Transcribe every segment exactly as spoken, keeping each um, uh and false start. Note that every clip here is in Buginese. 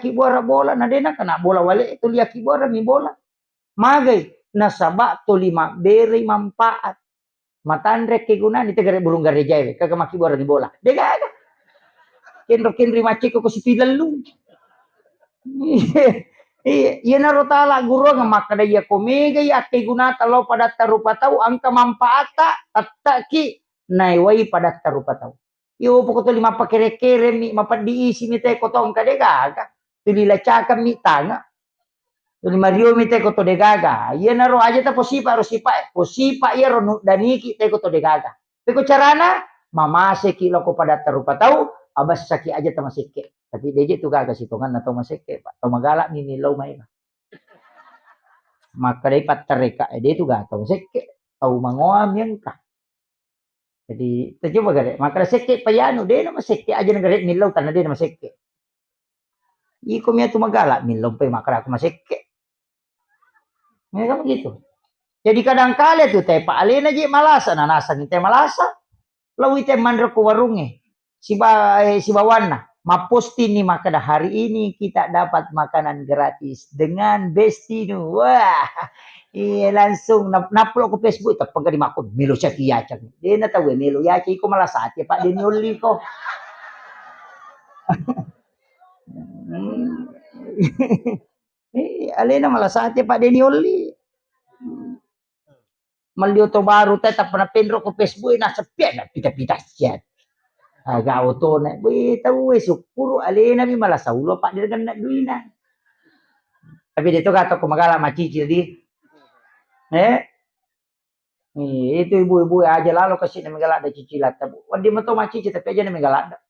akkibuara bola, na de' nakana bola wale, tuli akkibuara mi bola. Magai, nasaba tuli mabberei manfaat. Matanre kegunani tegare burung garejae, kaga makkibuara ni bola. De' gaga. Kenro-kenri maccekko ko sipi lellung. Iya, iyanaro tala guruang makkeda iya ko megai akkegunata lao padatta rupa tau, engka manfaatta, tetteki naewai padatta rupa tau. Iyo, pokok tuli mappakere-keremi, mapeddi isimi te ko tongka de' gaga. Tuli lacakammi tanga. Tuli mariomi te ko to de' gaga. Iyanaro aja ta posipa ro sipa e. Posipa iyaro nuddaniki te ko to de' gaga. Peko carana, mamaseki loko padatta rupa tau, abessaki aja ta masekke. Tapi de' je tu gaga sitonganna tau masekke, Pak. Tau magalami millau mai, Pak. Makkedai pattareka, eh, de' tu gaga tau masekke. Tau mangoami engka. Jadi, tacoba gare, makkeda sekke payanu, de' na masekke, aja na gare millau tanna de' na masekke. Iko mia tu magala millau pe makkeda aku masekke. Ya kan begitu. Jadi kadang kala tu te pa alena je malasa, na nasang te malasa. Lawi te manre ko warungnge. Siba-, eh, sibawanna. Maposting ni makkeda, "Hari ini kita dapat makanan gratis dengan bestinu." Wah, iya, langsung nap-, naplo ko Facebook, teppeng di makko, melo caki yacang. De' na tau melo yacang, iko malasati, Pak, de' ni olli ko. Hmm. Eh, alena malasati, Pak, de' ni olli. Melli oto baru te tappa napenro ko Facebook, naseppi na pita-pita siat. Aga otona, we tau we sukkuru alena mi malasa ulo, Pak, de' ganna duina. Tapi de' to gaga ko magala macicil di. Eh? Iya, itu ibu-ibu aja lalo kasi na megaladda cicilatta, Bu. Wedding meto macicil tapi aja na megaladda.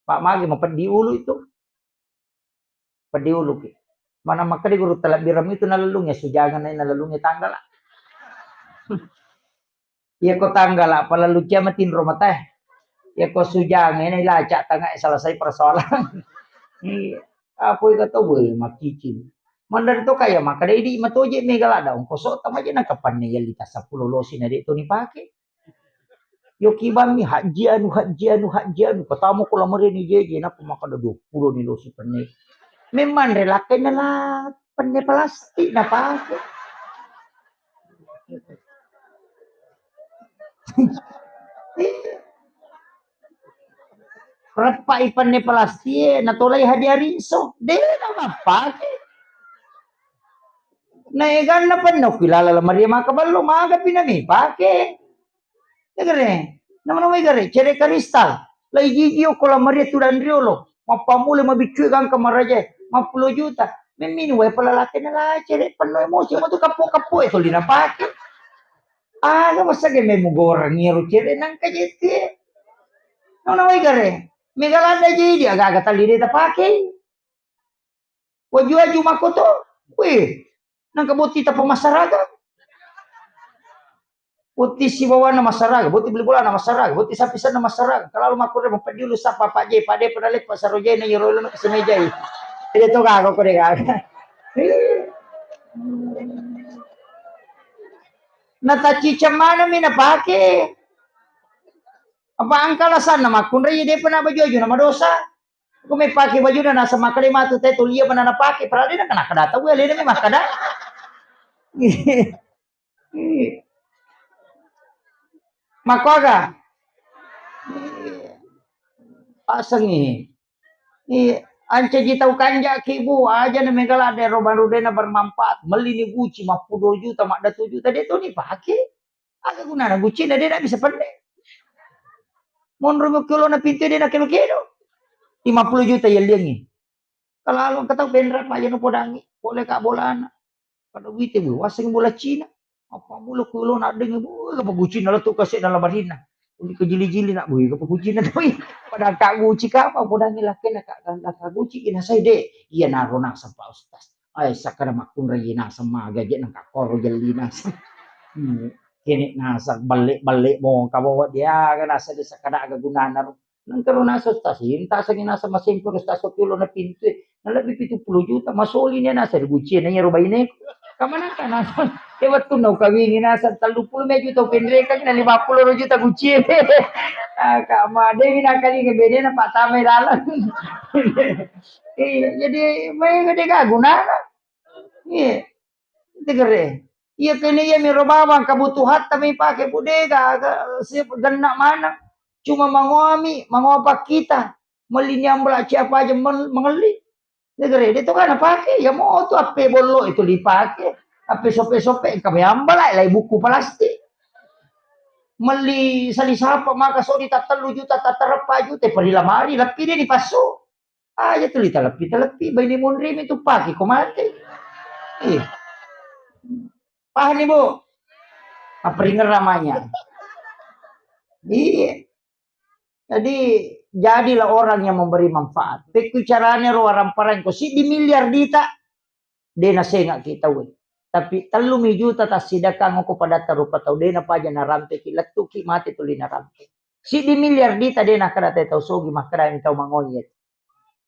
Pak, magi mapeddi ulu itu. Peddi uluki. Mana makkeda guru talabbirammu itu nalellungi sujangana nalellungi tanggala. Iya ko tanggala palellu cia matinro matae. Iya ko sujangana ilaca tanga selesai persoalan. Iya. Apa itu tuh, weh, macicil. Mandar to kaya makkeda idi matoje mega ladda ongkoso tamaje nakapanne yalita seppulo losi na de' to ni pake. Yo kibammi hajji anu, hajji anu, hajji anu. Patama ko lamari ni jeje, napa makkeda dua puluh ni losi penne. Memang relakai na la penne plastik na pake. Reppai penne plastik, na tolai hadiah rinso. De' na mappake. Na eganna penne, okki lala lamari maka ballo, magapi na mipake. Egare, nama-nama egare, cere kristal. Lai jiji okko lamari tudang riolo. Mappamule mabiccue gangka marajae, mappulo juta. Memmini wae pala late na la cere penno emosi matu kappo-kappo e tuli napake. Aga masage memu goreng iyaro cere nangka jette. Nama-nama egare, mega ladda jiji aga-aga talli de' tapake. Waju-waju makkoto. Wih, nangka botting tappa massaraga. Botting sibawanna massaraga, botting beli bolana massaraga, botting sapisenna massaraga. Kalau makkurre mapeddi ulu sappa Pak J, Pak D pada leppa sarojena iyaro lona kesemejai. Jadi to gaga ko de' gaga. Natacciceng maneng mi napake. Apa engka alasanna makkunrai de'pa na baju-baju na madosa. Ko mepake bajuna naseng makkeda matu te tuli iya mana napake, padahal de' nakana kada tau, alena mi makkeda. Makkoga? Asengi. Iya, ancaji tau kanjaki, Bu, aja na mega ladde ro baru de' na bermanfaat. Melli ni guci mappulo juta, madda tu juta, de' to ni pake. Aga gunana gucina de' na bisa penne. Monro mo kelona pintu de' na kelo-kelo. Lima puluh juta yelliangi. Kalau along ketau benra pa yanu podangi, pole ka bolana. Pada wite bu, waseng bola Cina. Apa mula kelona dengi bu, apa gucina letu kasih dalam barina. Uli kejili-jili nak bu, apa gucina tapi. Pada ka guci ka apa podangi lakena ka, ka guci ina sai de'. Iya naro naseng Pak Ustaz. Ai, sakkada makkunrai naseng maga je' nangka koro jelli naseng. Hmm, kene naseng belle-belle mo kabawa dia aga naseng de' sakkada aga gunana ro. Nangka ro naseng Ustaz, inta sengi naseng masempur Ustaz sopi lo na pintu. Na lebbi pitu puluh juta, masoli ni naseng guci na iyaro baine. Kamanakka naseng, ke wettunna ukawingi naseng telluppulo me juta upenrekang na lima pulo juta kucie. Ah, kama dewi nakali ke bene na patama laleng. Iya, jadi mai gede ga gunana. Iya. Tegere. Iya kene iya miro bawang kabutuhatta mi pake budega aga si genna mana. Cuma mangoami, mangoa pakkita. Melli nyambela siapa aja men- mengelli. Negeri de to kana pake, ya mo tu appe bollo itu dipake, appe sope-sope engka meamba lai, lai buku plastik. Melli sali sapa maka sodi tattellu juta, tattareppa juta, peri lamari, leppi de dipasso. Aja tu lita leppi, ta leppi, baini monri mi tu pake ko mate. Iya. Paham ibu? Apa ringerramanya? Iya. Jadi, jadilah orang yang memberi manfaat. Pekku carane ro waramparang ko siddi miliar dita, de nasengaki tau. Tapi tellumi juta tassidakang ko padatta rupa tau, de napaja narampeki, lettuki mate tuli narampe. Siddi miliar dita de nakkada te tau sogi, makkada tau mangoye.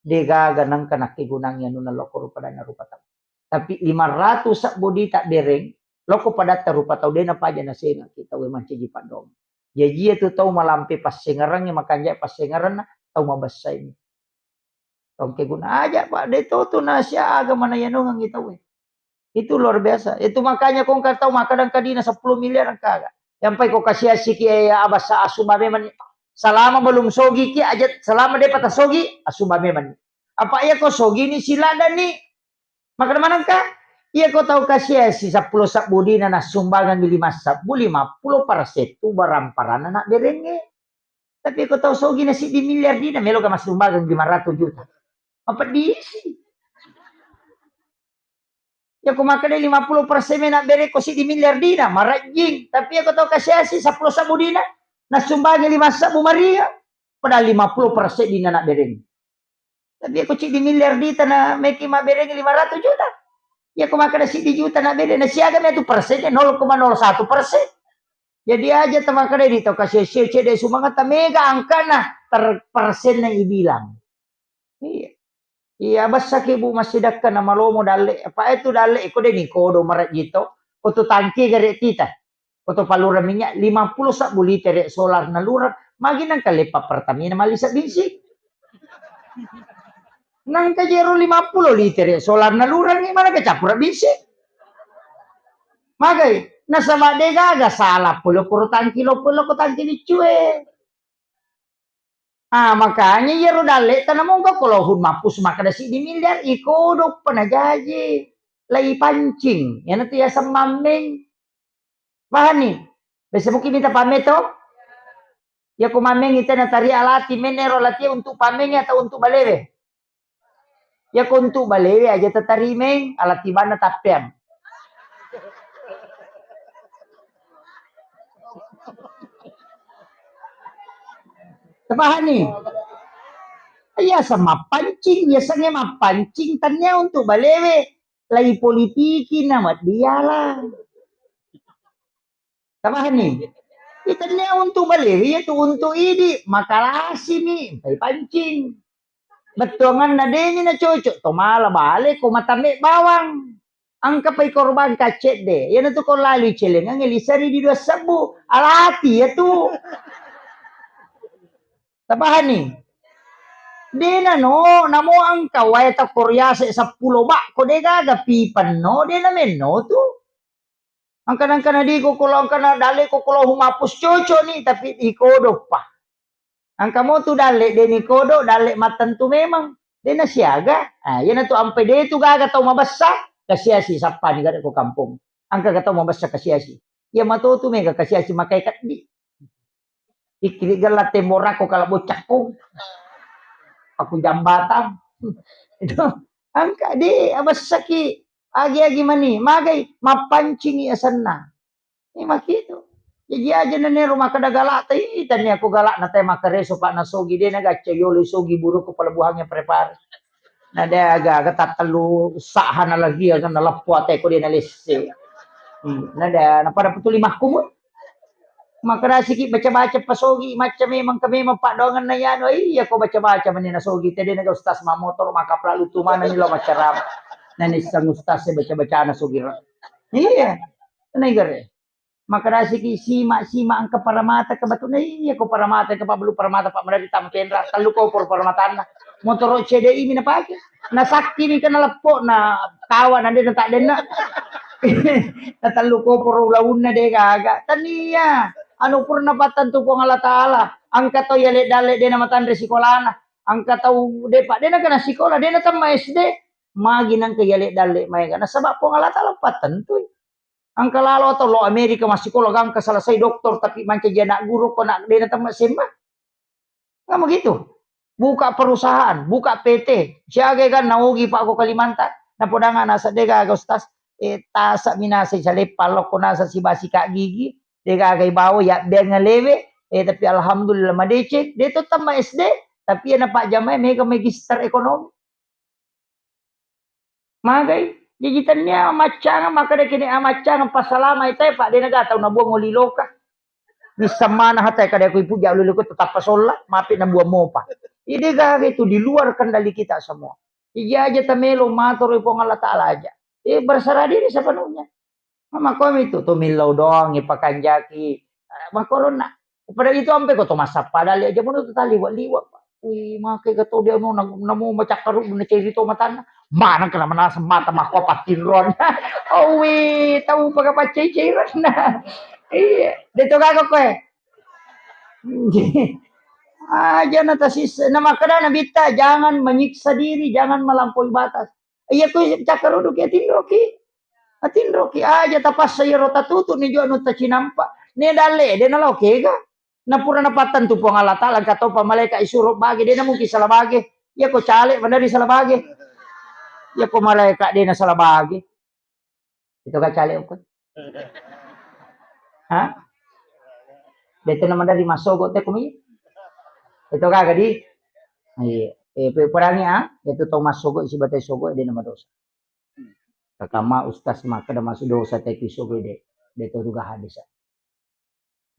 De gaga nengka nakkegunangi anunna lokko rupa dana rupa tau. Tapi lima ratus sebbu dita bereng, lokko padatta rupa tau de napaja nasengaki tau mancaji paddong. Jaji iya tu tau malampe passengerengnge, makanja passengerenna, tau mabessa ini. Tongke guna aja, Pak, de to tu nasiaga mana yanongengi tau. Itu luar biasa. Itu makanya kongka tau makkadang kadina sepuluh miliar engkaga. Yang pai ko kasiasiki ya abasa asumba memang. Selama belum sogi ki aja, selama de pata sogi, asumba memang. Apa iya ko sogi ni silada ni Makkeda manengka, iya ko tau kasiasi seppulo sebbu dina nassumbangengngi lima sebbu, lima puluh persen tu baramparanna nabberengnge. Tapi ko tau sogi na siddi miliar dina, meloka massumbangeng lima ratus juta. Mapeddisi. Iya ko makkeda lima puluh persen me nabbereng ko siddi miliar dina, marejjing. Tapi iya ko tau kasiasi seppulo sebbu dina, nassumbangi lima sebbu maria. Padahal lima puluh persen dina nabbereng. Tapi iya ko siddi miliar dita na meki mabberengngi lima ratus juta. Iya ko makkeda siddi juta nabbereng, na siaga me tu persennya, nol koma nol satu persen. Jadi aja tamakkeda di tau kasiasi cedde sumangata mega angkana ter-, persenna ibilang. Iya. Iya, bessaki Bu massidakka na malomo dalle. Apa itu dalle? Iko de nikodo marejjito. Ko tu tangki gare tita. Ko tu palurang minyak lima puluh sebbu litere solar nalurang. Magi nang kaleppa Pertamina malli sebbing si. Nang kajero lima puluh litere solar nalurang ni mana kecampur bisi. Magai, nasaba de gaga salah polo kuro tangki lo polo ko tangki bicue. Ah, makanya iyaro dalle tana mongko ko lohun mappus makkeda siddi miliar, iko doppa na jaji. Lai pancing. Yana tu yaseng mammeng. Pahani? Biasa mungkin minta pame to? Ya ko mammeng ite na tari alati menero lati untuk pameng atau untuk balewe? Iya ko untu balewe aja tatarimeng, alatibanna tappeang. Tapahani? Iya, sa mappancing, biasanya mappancing, tania untu balewe, lai politiki na maddiala. Tapahani? Itannia untu balewe, iya tu untu idi, makalasimi, empai pancing. Bettuanganna deni na cocok, to mala bale ko matambe bawang. Engka pai korban kaccedde, iyana tu ko lalu celengang lisari di dua sebbu, alati ya tu. Tapahani? Dena no, namo engka wae takkoriase seppulo bak, ko de gaga pipenno, dena menno tu. Angkana-angkana diko kolo, angkana dalle ko kolo humapus cocok ni, tapi iko doppa. Angka mo tu dalle de ni kodo, dalle mattentu memang. De na siaga. Ah, iya na tu ampe de tu gaga tau mabessa, kasiasi sappani gare ko kampung. Angka ga tau mabessa kasiasi. Iya mato tu mega kasiasi makai keddi. Ikkiri gella temborako kala boccakko. Aku jambatan. Itu angka de abessaki agi-agi mani. Magai mappancingi asenna. Eh, makitu. Jaji aja nenero makkeda galak, tai tania ko galak na tai makkareso, Pak, nasogi de na gacca yolo sogi buruk ko pelabuhannya prepare. Na de aga-aga tattellu sahana lagi aga naleppo ate ko de na lesse. Hmm, na de na pada petuli mahkumu. Makkedasiki baca-baca pasogi, macca memang ke memang paddoangenna yanu, iya ko baca-baca mani nasogi, tede naga ustaz mamotor, maka pelalu tu mana ni lo macarama. Nani sang ustaz e baca-bacana sogi. Iya. Tenai gare. Makkedasiki sima, sima engka paramata ke batu na iya ko paramata ke pabelu paramata Pak Merdeka tampenra tellu kopor paramatanna. Motoro C D I mi napake. Na sakki mi kena leppo na kawa na dena tak dena. Na tellu kopor ulaunna de gaga. Tania. Anu purna pattentu Puang Allah Taala. Engka tau yale dalle dena matanre sikolana. Engka tau depa dena kena sikola dena tamma S D. Magi nangka yale dalle maega. Nasaba Puang Allah Taala pattentui. Engka lalo atau lo Amerika massikola gangka selesai doktor tapi mancaji anak guru ko nak dena temma semma. Nggak begitu. Buka perusahaan, buka P T. Siaga kan naogi Pak ko Kalimantan. Napodanga nasa dega aga ustaz. Eh, tasa minasa saleppa lokko nasa sibasi kak gigi. Dega aga ibawa ya biang lewe. Eh, tapi alhamdulillah madeceng. Dia tuh temma S D. Tapi ya na Pak Jamai mega magister ekonomi. Magai, jaji tennia maccangeng makkeda kini amaccangeng passalama itae, Pak, de naga tau nabuang oli loka. Nissammana hatai kada ku ipuja oli loka tetap pasolla, mapi nabuang mopa. Ide gaga itu di luar kendali kita semua. Ija aja tamelo matoro Puang Allah Taala aja. Eh, berserah diri sepenuhnya. Makkumi tu, tu millau doang ipakanjaki. Eh, makkorona. Pada itu ampe ko to massappa dalle aja mono tu taliwa-liwa. Wih, make ga to dia no namo macakkaru na ceri to matanna. Mana kena menasa mata makko patinron. Oh, wih, tahu pakai pacai cairan. Iya, de to gaga koe. Aja na tasis na makkeda nabitta jangan menyiksa diri, jangan melampaui batas. Iya ku cakkarudu ki atinroki. Atinroki aja tapassa iyaro tatutu ni jua nu tacinampa. Ne dalle de nalao kega. Napura napattentu Puang Allah Taala engka topa malaika isuro bage de na mungkin salah bage. Iya ko caleg mana di salah bage. Iya ko malaika de na salah bage. Itu ga caleg ko. Ha? De tu nama dari massogo te kumi. Itu gaga di. Iya. Eh, pe perangi ah, itu tau massogo isi batai sogo de nama dosa. Kakama ustaz makkeda masuk dosa te ki sogo de. De to juga hadis.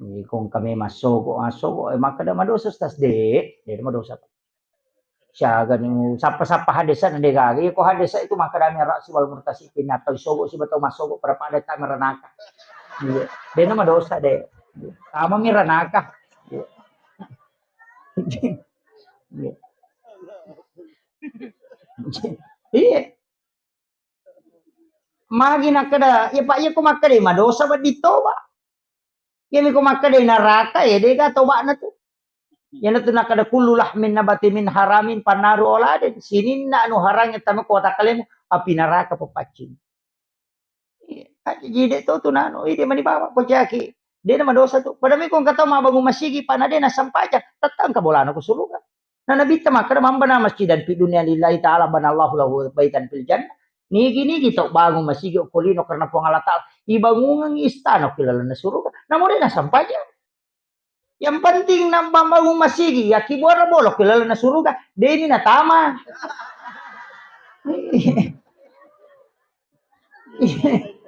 Jadi kong kami massogo, massogo eh makkeda madosa ustaz de. De madosa. Siaga ni sappa-sappa hadis na de gaga. Iya ko hadis itu makkeda mi ra'si wal murtasi pin atau sogo si batau massogo pada pada tak meranaka. Iya. De nama dosa de. Sama mi ranaka. Iya. Iya. Iya. Magi nakkeda, iya Pak, iya ko makkeda madosa wedding toba. Iya mi ko makkeda naraka, ya dega tobana tu. Iyana tu nakkeda kullu lahmin nabati min haramin pannaru oladen. Sininna anu harang tama ko watakkalemu api naraka papaccing. Iya, jadi de to tu nanu, ide mani bawa ko jaki. De na madosa tu. Pada mi ko engka tau mabbangun masigi, Pak, na de na sampaja, tette engka bolana ko suruga. Na Nabitta makkeda, "Man bana masjidan fid dunya lillahi ta'ala banallahu lahu baitan fil jannah." Nigi-nigi tau bangun masigi okko lino karena Puang Allah Ta'ala, ibangungengngi istana okko lalenna suruga. Namo de na sampaja. Yang penting na bangun masigi, ya kibora bolok okko lalenna suruga, deni natama.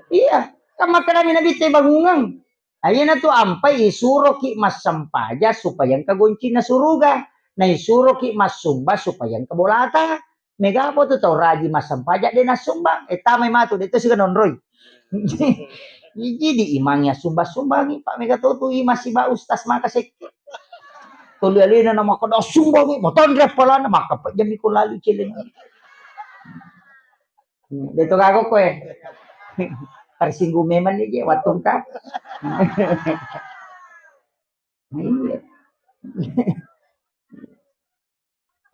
Iya, kan makkedami Nabitta ibangungeng. Ayenatu ampai isuroki massempaja supaya engka goncinna suruga. Na isuroki massumba supaya engka bolata. Mega apa tu tau rajin massempaja de nassumbang. Eh, tamai matu de to siga nonroi. Jadi imang ya sumbang-sumbangi, Pak, mega to tu imang siba ustaz maka sekke. Tuli alena na makkeda sumbangi, matanre palana maka pejami ko lalu celeng. Hmm, de to gaga koe. Tersinggung memang ni je wattungka. Iya.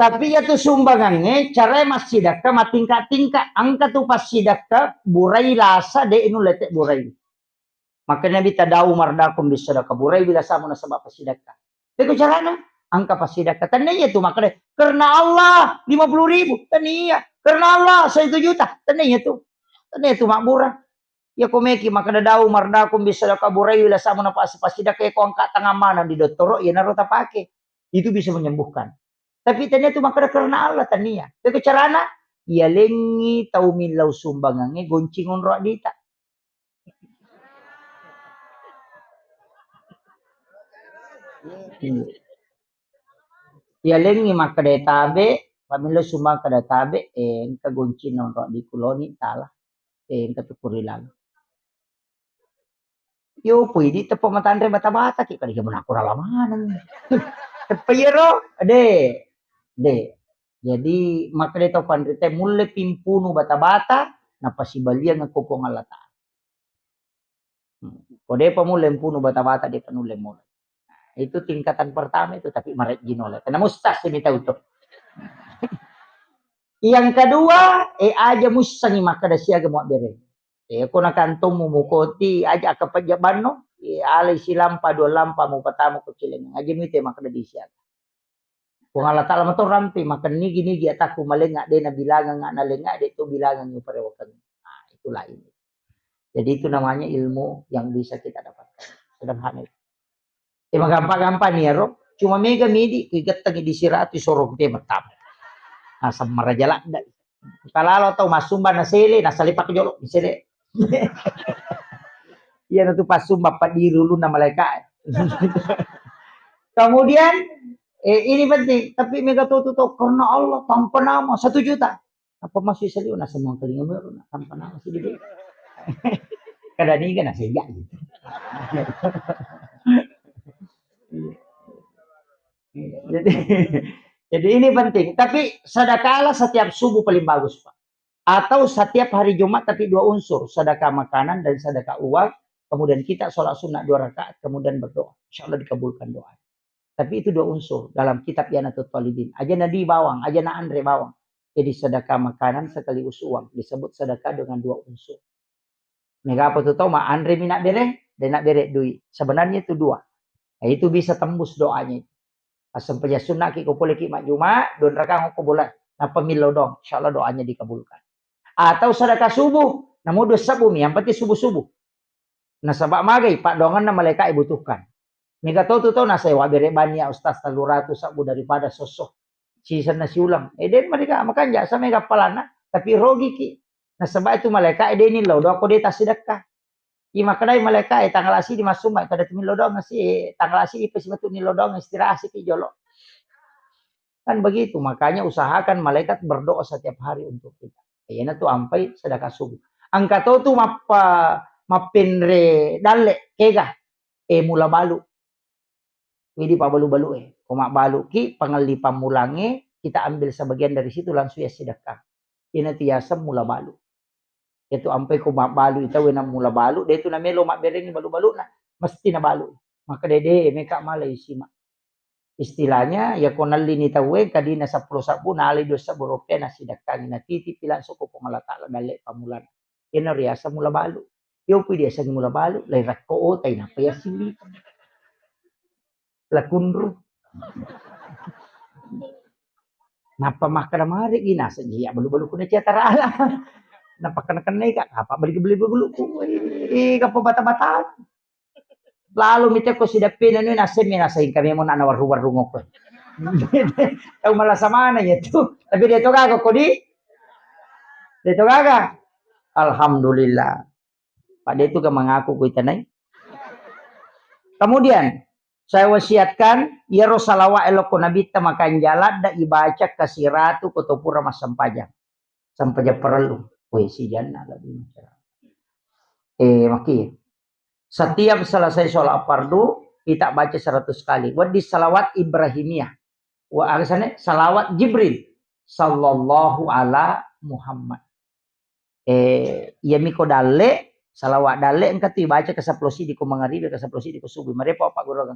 Tapi ya tu sumbangangnge, carai massidakka matingka-tingka. Engka tu passidakka burai lasa de nu lete burai. Makanya Nabitta da'u mardakum bis sadaqah, burai bilasamu nasaba passidakka. Peko carana, engka passidakka. Tania tu makkeda, karena Allah lima puluh ribu. Tania. Karena Allah satu juta. Tania tu. Tania tu mabbura. Ya ko meki makkeda da'u mardakum bis sadaqah, burai bilasamu na pas-, passidakka ko engka tangan mana di dottoro, ya naro tapake. Itu bisa menyembuhkan. Tapi tania tu makkeda karena Allah tania. Peko carana, yalengngi tau millau sumbangangnge goncing onro dita. Iya. Yalengngi makkeda tabe, pamillau sumbang kada tabe, eh, engka goncinna onro di kuloni tala. Eh, engka tu kuri lalu. Yo, pui di teppa matanre bata-bata ki, kali jaman aku rala maneng. Teppa iyaro, de, de. Jadi, makkeda tau panrita, mulle pimpunu bata-bata, napasibaliang ko Puang Allah Ta'ala. Hmm. Ko depa mulle mpunu bata-bata, depa nulle mulle. Itu tingkatan pertama itu, tapi marejji nole. Karena mustah sih tau tuh. Yang kedua, eh, aja mussangi makkeda siaga muabbere. Eh, ko nakantommu mukoti, aja akapajja banno, eh, alai silampa, dua lampa, mupatamu ko cileng. Aja mite makkeda di siaga. Puang Allah Ta'ala mato rampe, maka nigi-nigi atakku malenga, de nabilangang, nalenga, de tu bilangang, uparewakeng. Nah, itulah ini. Jadi itu namanya ilmu yang bisa kita dapatkan. Sederhana itu. Eh, magampang-gampang nih ya, Rob. Cuma mega midi, kui gettengi di siratu, sorong te metap. Nah, semara jalan dah. Kalau tau masumba na sele, na salipak jolo, sele. Iya, na tu pasumba padiri ulunna malaika. Kemudian, eh, ini penting, tapi mega to tu to, karena Allah tanpa nama, satu juta. Apa masih seliu na semua kelinga baru, na tanpa nama sih dibeli. Kada niga na sejak gitu. Iya. Iya. Jadi, jadi ini penting. Tapi sedekahlah setiap subuh paling bagus, Pak. Atau setiap hari Jumat, tapi dua unsur, sedekah makanan dan sedekah uang. Kemudian kita sholat sunnah dua rakaat, kemudian berdoa. Insya Allah dikabulkan doa. Tapi itu dua unsur dalam kitab Ianatut Talibin. Aja na di bawang, aja na anre bawang. Jadi sedekah makanan sekaligus uang. Disebut sedekah dengan dua unsur. Mega apa tu tau, ma anre mi nak bere, de nak bere dui. Sebenarnya itu dua. Nah, itu bisa tembus doanya itu. Assempajang sunnah ki ko pole ki majjuma, don rakang ko bola, nappa millau dong. Insya Allah doanya dikabulkan. Atau sedekah subuh, namu dua sebbu mi, yang penting subuh-subuh. Nasaba magai paddoanganna malaika ibutuhkan. Mega to tu tau nasewa bere bani ya ustaz tellu ratu sebbu daripada sosso. Sisenna siulang. Eh, den mereka makan jasa mega palana, tapi rogi ki. Nasaba itu malaika, eh, deni lo doang ko de tasidekka. Iya makkedai malaika, eh, tanggal asi di masumba, kada tu millau doang si, eh, tanggal asi di pasi batu millau doang istirahat si ki jolo. Kan begitu, makanya usahakan malaikat berdoa setiap hari untuk kita. Iyana tu ampai sedekah subuh. Engka to tu mappa-, mappenre dalle, kega, eh, mula balu. Jadi pabbalu-balu, eh. Ko mabbalu ki, pangelli pammulange, kita ambil sebagian dari situ langsung ya sedekah. Iyana tu yaseng mula balu. Itu ampai ko mabbalu, ita wena mula balu, de tu namelo mabberengi balu-baluna, mesti nabalu. Maka dede, meka mala isi ma. Istilahnya, ya ko nallini tauwe, kadina seppulo sebbu, nalai dua sebbu rupiah, nasidekkangi, natitipi langsung ko Puang Allah Ta'ala dalle pamulana. Iyana riaseng mula balu. Yo pui diaseng mula balu, lai rakko otai, napa ya sili. Lakunru. Nappa makkeda mari gi naseng iya balu-balu kuna cia tarala. Nappa kena-kena ka, apa beli-beli balu ku. Eh, apa bata-bata. Lalu mite ko sidappena nui naseng mi naseng kami mo na warung-warung okko. Tau malasa mana ya tu. Tapi dia tu kagak kodi. Dia tu kagak. Alhamdulillah. Pada itu ke mengaku kuitanai. Kemudian, saya wasiatkan, iyaro salawat elokko Nabitta makanja ladda ibaca kasiratu ko to pura massempajang. Sempajang parellu. Weh, si janna lebih masyarakat. Eh, maki. Setiap selesai sholat fardu, kita baca seratus kali. Wedding salawat Ibrahimiyah. Wa agasane salawat Jibril. Sallallahu ala Muhammad. Eh, iyami ko dalle, salawat dalle engka tu ibaca ke seppulo siddi ko mangaribi, ke seppulo siddi ko subuh. Marepo apa guru?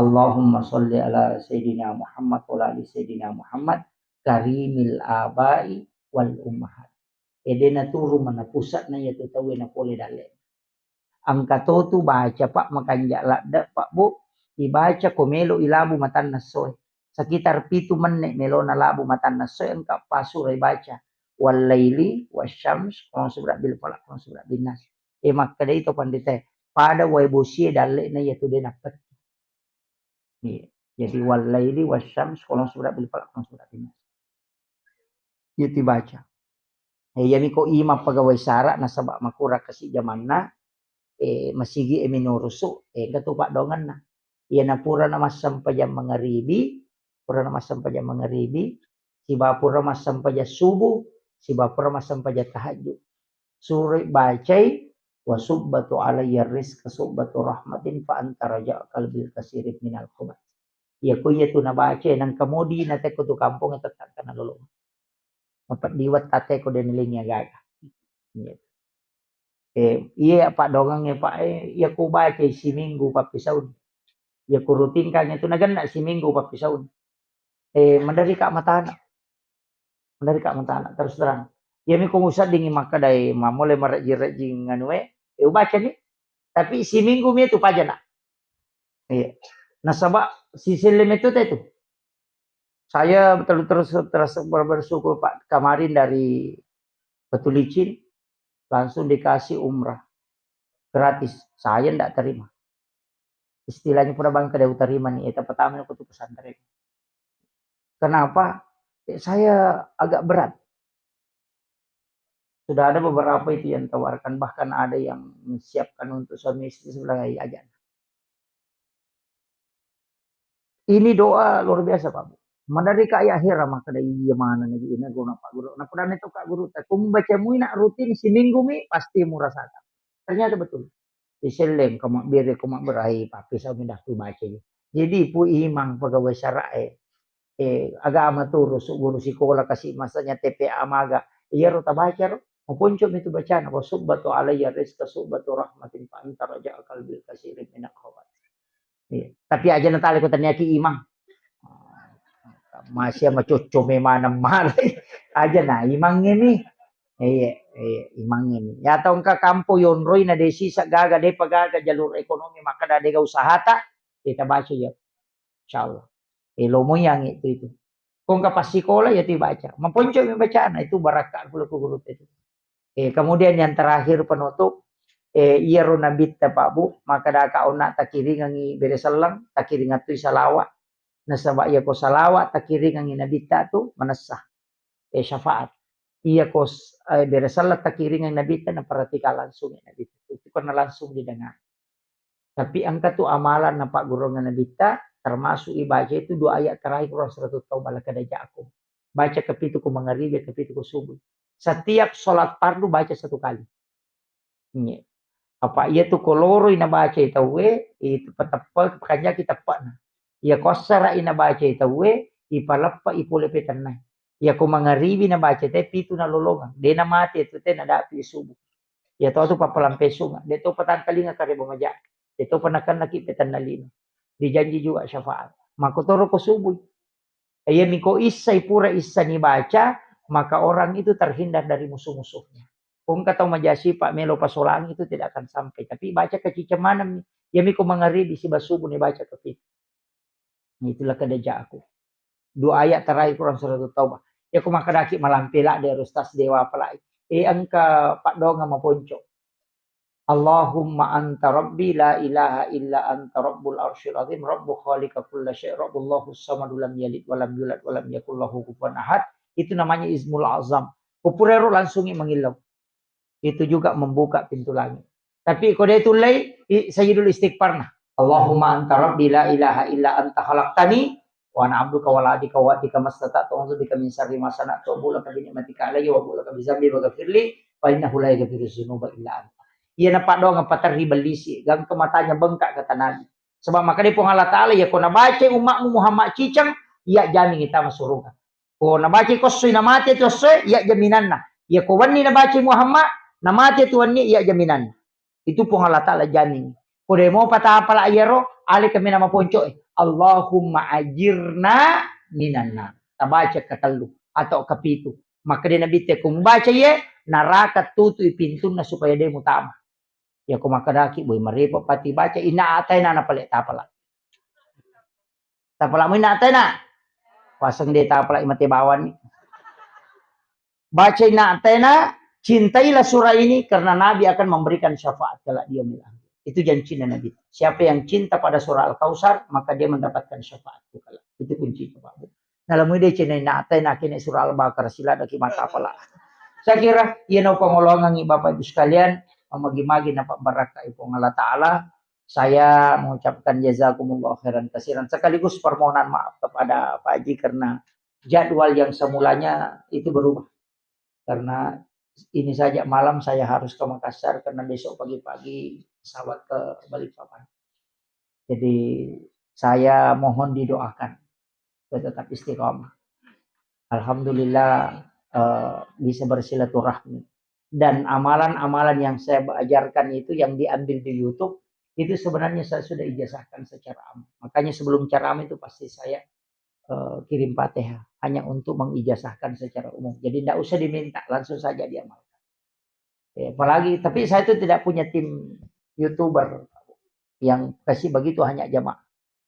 Allahumma sholli ala Sayyidina Muhammad wa ala ali Sayyidina Muhammad karimil abai wal ummahat. Ede na turu mana pusat na iya tu tauwe na pole dalle. Engka to tu baca, Pak, makanja ladde, Pak, Bu, ibaca ko melo ilabu matanna essoe. Sekitar pitu menne melona labu matanna essoe, engka pasuro ibaca. Wallaili wasyams, qul a'udzu birabbil falaq, qul a'udzu birabbin nas. Eh, makkedai to pandita, pada wae bosie dalle na iya tu de nappettu. Iya. Jadi, "Wallaili wasyams, qul a'udzu birabbil falaq, qul a'udzu birabbin nas." Itu dibaca. Eh, iyami ko imam pegawai sara, nasaba makurang kasi jamanna, eh, masigi e minurusu, eh, engka tu paddoangenna. Iyana purana massempajang mangaribi, purana massempajang mangaribi, siba pura massempajang subuh, siba pura massempajang tahajud. Suroi bacai, Wa subbatu alayya rizqa subbatu rahmatin fa anta raja qalbil kasirin minal khobat. Iya ko iya tu nabaca, nang kemudi na teko tu kampung tetap kena lolo. Mapeddi wettate ko den lingi agaga. Iya. Eh, iya, Pak, dongang ya, Pak, eh, iya ku baca siminggu pappisaun. Iya ku rutinkan itu nagenna siminggu pappisaun. Eh, menderika matana. Menderika matana, terus terang. Iya mi ko musaddingi makkadai, mamulai marejing-rejing anu, eh, eh, ubaca ni. Tapi siminggu mi itu pajana. Iya. Nasaba siselle metode itu. Saya terus, terus, terus ber-, bersyukur, Pak. Kemarin dari Batu Licin, langsung dikasih umrah. Gratis. Saya ndak terima. Istilahnya pura bangka dia terima nih, itu pertama aku tuh pesantren. Kenapa? Ya, saya agak berat. Sudah ada beberapa itu yang tawarkan, bahkan ada yang siapkan untuk suami istri, sebelah aja. Ini doa luar biasa, Pak Bu. Menderika ya hera maka ada iya mana nih ini guna Pak Guru. Nah, pernah itu Kak Guru, tak kumbaca muina rutin seminggu mi pasti merasakan. Ternyata betul. Iselleng ko mabbere ko mabbere, ai, pappisau mi dah ku baca. Jadi pu imang pegawai syara e, eh, agama tu rusu guru sikola kasi masanya T P A maga. Iyaro tabaca ro, maponco mi tu bacana, wa subbatu alayya rizqa subbatu rahmatin fa anta raja qalbil kasirin minal khobat. Iya. Tapi aja natale ko taniaki imang. Masih ama cocco memang malai. Aja na imang ini. Iya, iya, imang ini. Ya tau engka kampo yonroi na desi sa gaga, depa gaga jalur ekonomi, maka da dega usahata, kita baca ya. Insyaallah. Eh, lomo yang itu, itu. Ko engka passikola ya tu baca. Maponco mi bacana, itu barakka pula ku guru itu. Eh, kemudian yang terakhir penutup, eh, iyaro nabitta Pak Bu, maka daka onna takiringangi bere selleng, takiringattui salawa. Nasaba iya ko salawa takiringangi nabitta tu manessa. Eh, syafaat. Iya ko s-, eh, bere selleng takiringangi nabitta, naperhatikan langsung ya nabitta. Itu karena langsung didengar. Tapi engka tu amalan napaggurungan nabitta, termasuk ibaca itu dua ayat terakhir Quran Surat Taubah, laqad ja'akum. Baca kepitu ko mangaribi, kepitu ko subuh. Setiap sholat fardu baca satu kali. Iya. Apa iya tu ko loroi nabaca tauwe, itu pateppe, pakanjaki teppana. Iya ko assara i nabaca tauwe, ipaleppa i pole petennai. Iya ko mangaribi nabaca te pitu nalolongang. De namate tu te nadapi subuh. Iya to tu pappalampe sunga. De to patangkalinga kareba maja. De to panakennaki petenna lino. Dijanji juga syafaat. Makotoro ko subuh. Iya miko issai pura issa ni baca, maka orang itu terhindar dari musuh-musuhnya. Ko engka tau maja sipa melo pasolangi itu tidak akan sampai. Tapi baca kaciceng maneng mi. Iya miko mangaribi siba subuh ni baca kepitu. Itulah laqad ja'akum. Dua ayat terakhir Quran Surat Taubah. Ya, ko makkadaki malampe ladde ero Ustaz, dewa apalai. Eh, engka paddoangeng maponco. Allahumma anta rabbi la ilaha illa anta rabbul arsyil azim, rabbu khaliqa kulla syai, rabbullahu samadu lam yalid walam yulad walam yakul lahu kufuwan ahad. Itu namanya Ismul Azam. Ko pura ero langsungi mangillau. Itu juga membuka pintu langit. Tapi ko de tullei, i-, sayyidul istighfarna. Allahumma anta rabbi la ilaha illa anta khalaqtani wa ana abduka wa la adika wa adika mastata'tu a'udzu bika min syarri ma sana'tu abu'u laka bi ni'matika alayya wa abu'u laka bi dzambi faghfirli fa innahu la yaghfiru dzunuba illa anta. Iya napaddoangeng paterri bellisi, gangka matanya bengkak kata Nabi. Sebab makkedai Puang Allah Taala, iya ko nabacai umma'mu Muhammad ciceng, iya jamingi tama suruga. Ko nabacai ko essoi namate tu essoe, iya jaminanna. Iya ko wenni nabacai Muhammad, namate tu wenni, iya jaminanna. Itu Puang Allah Taala jamin. Ko de mopa tapala iyaro, ale kami nama poncoe. Allahumma ajirna minanna. Tabaca ketellu atau kepitu. Maka de Nabi te ko mubaca iye, naraka tutui pintunna supaya de mutama. Iya ko makkedaki, boy, marepa pati baca, inna a'taina na pale tapala. Tapala mu inna a'taina. Paseng de tapala mate bawang ni. Baca inna a'taina, cintailah surah ini karena Nabi akan memberikan syafaat kelak di yaumil akhir. Itu janjinya Nabi. Siapa yang cinta pada surah Al-Kautsar, maka dia mendapatkan syafaat kelak. Itu kuncinya, Pak Bu. Nalamui de cene na tai na kene surah Al-Baqarah, sila daki mata pala. Saya kira iya no pangolongangi Bapak Ibu sekalian, magi-magi napa barakka Puang Allah Taala. Saya mengucapkan jazakumullah khairan kasiran, sekaligus permohonan maaf kepada Pak Haji karena jadwal yang semulanya itu berubah karena ini saja, malam saya harus ke Makassar karena besok pagi-pagi pesawat ke Balikpapan. Jadi saya mohon didoakan supaya tetap istiqomah. Alhamdulillah, eh, bisa bersilaturahmi. Dan amalan-amalan yang saya ajarkan itu, yang diambil di YouTube, itu sebenarnya saya sudah ijazahkan secara am. Makanya sebelum ceramah itu pasti saya, eh, kirim Fatihah, hanya untuk mengijazahkan secara umum. Jadi ndak usah diminta, langsung saja diamalkan. Ya, apalagi, tapi saya itu tidak punya tim YouTuber yang kasih begitu, hanya jamaah.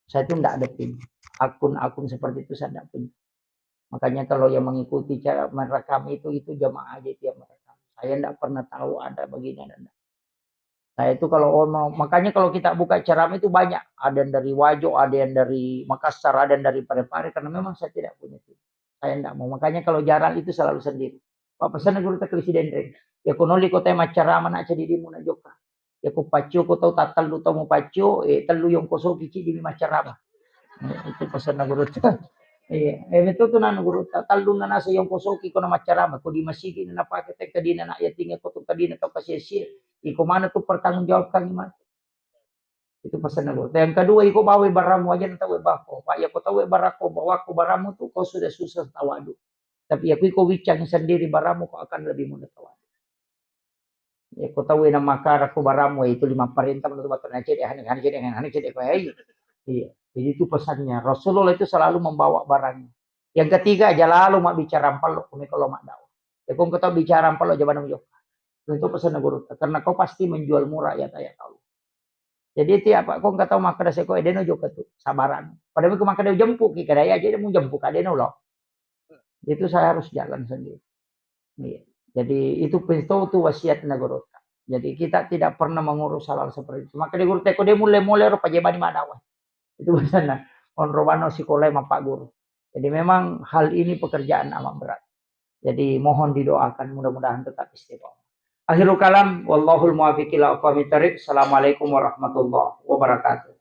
Saya itu ndak ada tim. Akun-akun seperti itu saya ndak punya. Makanya kalau yang mengikuti cara merekam itu, itu jamaah aja itu yang merekam. Saya ndak pernah tahu ada begini, ada ndak. Saya itu kalau mau, makanya kalau kita buka ceramah itu banyak. Ada yang dari Wajo, ada yang dari Makassar, ada yang dari Parepare, karena memang saya tidak punya tim. Saya ndak mau. Makanya kalau jarang itu selalu sendiri. Pak, pesan guru tak kelisi dendreng. Ya, ko noli ko tau maccarama na ceddi dimu na jokka. Ya, ko paccio ko tau tattellu tau mu paccio, eh, tellu yongko soki ceddi mi maccarama. Eh, itu pesan guru. Iya, eh, itu tuh nanu guru, tattellu na nasa yongko soki ko na maccarama, ko di masigi na napake te kedina na yatinga ko tu kedina tau kasia-sia. Iko mana tuh pertanggung jawabkan matu. Itu pesanna guru. Yang kedua, iko bawa baramu aja na tau bako. Pak, ya ko tau barako, bawa ko baramu tuh kau sudah susah tawadu. Tapi ya ko iko wicang sendiri baramu, kau akan lebih mudah tawadu. Ya ko tau na makara ko baramu, ya itu lima perintah menurut batu na cedde, hane, hane cedde, hane cedde ko, eh. Iya. Jadi itu pesannya. Rasulullah itu selalu membawa barang. Yang ketiga, aja lalu mak bicara ampello, kumi kalau mak dakwah. Ya ko engka tau bicara ampello, jawabanna jokka. Itu pesanna guru. Karena kau pasti menjual murah ayat-ayat Allah. Jadi tiap ko engka tau makkeda seko, eh, deno jokka tu, sabaran. Padahal ko makkeda jempuki, kada ya, jadi mu jempuk, kada deno lo. Itu saya harus jalan sendiri. Iya. Jadi itu pintu tu wasiatna guru. Jadi kita tidak pernah mengurus hal-hal seperti itu. Maka di guru teko dia mulai-mulai ro pajebani madawa. Itu pesanna. Onro bano sikolai mappa guru. Jadi memang hal ini pekerjaan amat berat. Jadi mohon didoakan, mudah-mudahan tetap istiqomah. Akhirul kalam, wallahul muwaffiq ila aqwamit thariq. Assalamualaikum warahmatullahi wabarakatuh.